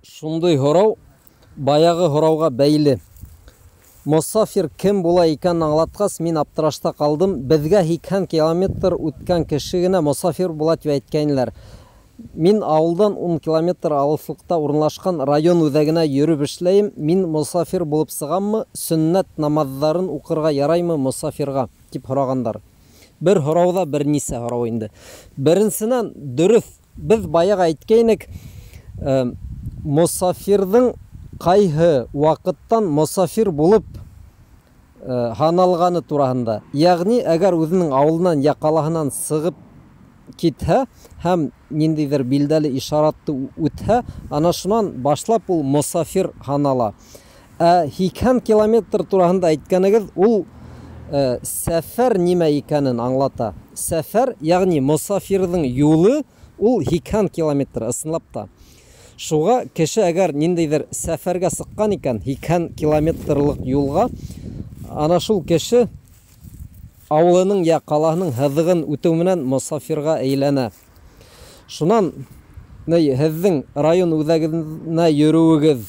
Шундай һорау баяғы һорауға бәйле. Мосафир кем була икәнен аңлатҡас, мин аптырашта ҡалдым. Беҙгә 80 километр үткән кеше генә мосафир була тип әйткәйнеләр. Мин ауылдан 10 километр алыҫлыҡта урынлашҡан район үҙәгенә йөрөп эшләйем. Мин мосафир булып сығаммы? Сөннәт намаҙҙарын уҡырға яраймы мосафирға? Тип һорағандар. Бер һорауҙа бер нисә һорау инде. Беренсенән, дөрөҫ, беҙ баяғы әйткәйнек, мосафирҙың ҡайһы ваҡыттан мосафир булып һаналғаны тураһында. Йәғни, әгәр үҙенең ауылынан йә ҡалаһынан сығып китһә һәм ниндәйҙер билдәле ишаратты үтһә, ана шунан башлап ул мосафир һанала. Ә 80 километр тураһында әйткәнегеҙ, ул сәфәр нимә икәнен аңлата. Сәфәр, йәғни мосафирҙың юлы ул 80 километр, ысынлап та. Шуға кеше әгәр ниндәйҙер сәфәргә сыҡҡан икән, 80 километрлыҡ юлға, ана шул кеше ауылының йә ҡалаһының һыҙығын үтеү менән мосафирға әйләнә. Шунан һеҙҙең район үҙәгенә йөрөүегеҙ,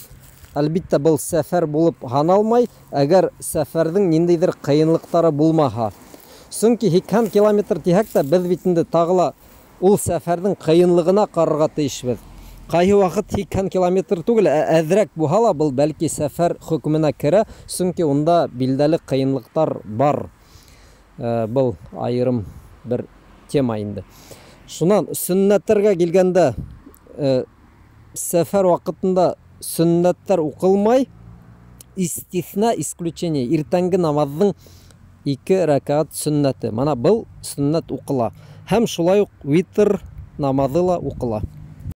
әлбиттә, был сәфәр булып һаналмай, әгәр сәфәрҙең ниндәйҙер ҡыйынлыҡтары булмаһа. Сөнки 80 километр тиһәк тә, беҙ бит инде тағы ла ул сәфәрҙең ҡыйынлығына ҡарарға тейешбеҙ. Ҡайһы ваҡыт 80 километр түгел, ә әҙерәк булһа ла, был бәлки сәфәр хөкөмөнә керә, сөнки унда билдәле ҡыйынлыҡтар бар. Был айырым бер тема инде. Шунан сөннәттәргә килгәндә, сәфәр ваҡытында сөннәттәр уҡылмай, истиҫна, исключение, иртәнге намаҙҙың 2 рәкәғәт сөннәте. Мына был сөннәт уҡыла. Һәм шулай уҡ витр намаҙы ла уҡыла.